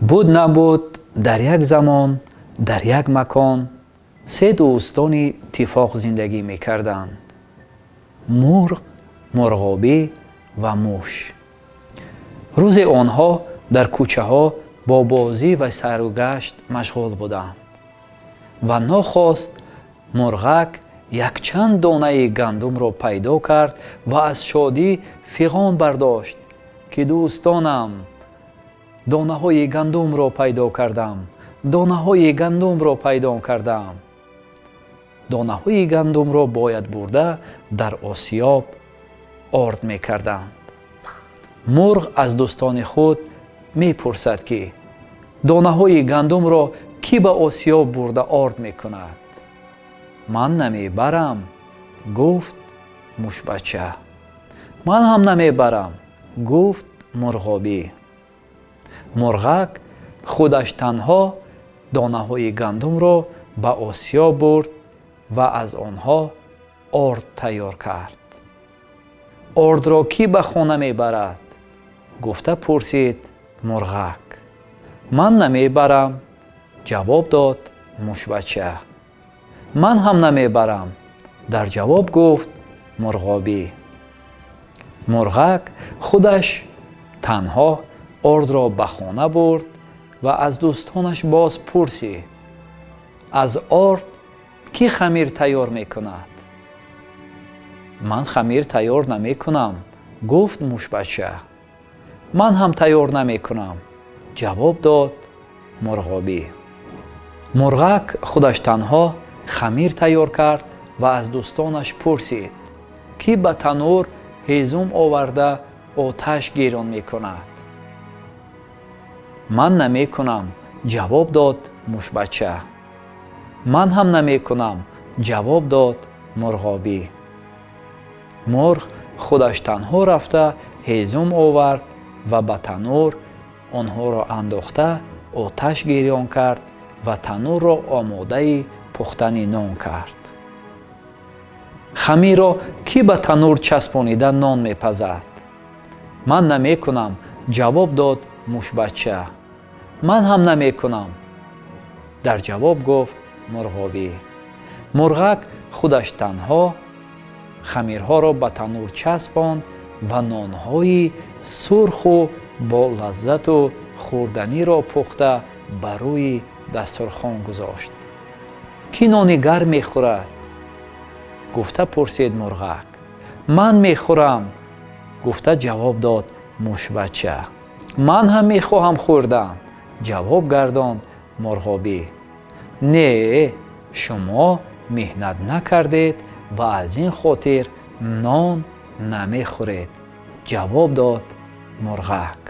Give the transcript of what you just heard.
Буд набуд, дар як замон, дар як макон се дӯстони тифоқ зиндагӣ мекарданд: мурғ, мурғобӣ ва муш. Рӯзе онҳо дар кӯчаҳо бо бозӣ ва сайругашт машғул буданд ва нохост мурғак якчанд донаи гандумро пайдо кард ва аз шодӣ фиғон бардошт, ки: «Дӯстонам, донаҳои гандумро пайдо кардам, донаҳои гандумро пайдо кардам!» Донаҳои гандумро бояд бурда дар осиёб орд мекарданд. Мурғ аз дӯстони худ мепурсад, ки донаҳои гандумро кӣ ба осиёб бурда орд мекунад? «Ман намебарам», гуфт мушбача. «Ман ҳам намебарам», гуфт мурғобӣ. Мурғак худаш танҳо донаҳои гандумро ба осиёб бурд ва аз онҳо орд тайёр кард. «Ордро кӣ ба хона мебарад?» гуфта пурсид мурғак. «Ман намебарам», ҷавоб дод мушбача. «Ман ҳам намебарам», дар ҷавоб гуфт мурғобӣ. Мурғак худаш танҳо ордро ба хона бурд ва аз дӯстонаш боз пурсид: «Аз орд кӣ хамир тайёр мекунад?» «Ман хамир тайёр намекунам», гуфт мушбача. «Ман ҳам тайёр намекунам», ҷавоб дод мурғобӣ. Мурғак худаш танҳо хамир тайёр кард ва аз дӯстонаш пурсид: «Кӣ ба танӯр ҳезум оварда оташ гирон мекунад?» «Ман намекунам», ҷавоб дод мушбача. «Ман ҳам намекунам», ҷавоб дод мурғобӣ. Мурғ худаш танҳо рафта ҳезум овард ва ба танӯр онҳоро андохта оташ гирён кард ва танӯрро омодаи пухтани нон кард. «Хамирро кӣ ба танӯр часпонида нон мепазад?» «Ман намекунам», ҷавоб дод мушбача. «Ман ҳам намекунам», дар ҷавоб гуфт мурғобӣ. Мурғак худаш танҳо хамирҳоро ба танӯр часпонд ва нонҳои сурху бо лаззату хӯрданиро пухта ба рӯи дастурхон гузошт. «Кӣ нони гарм мехӯрад?» гуфта пурсид мурғак. «Ман мехӯрам», гуфта ҷавоб дод мушбача. «Ман ҳам мехоҳам хӯрдан», ҷавоб гардонд мурғобӣ. «Не, шумо меҳнат накардед ва аз ин хотир нон намехӯред», ҷавоб дод мурғак.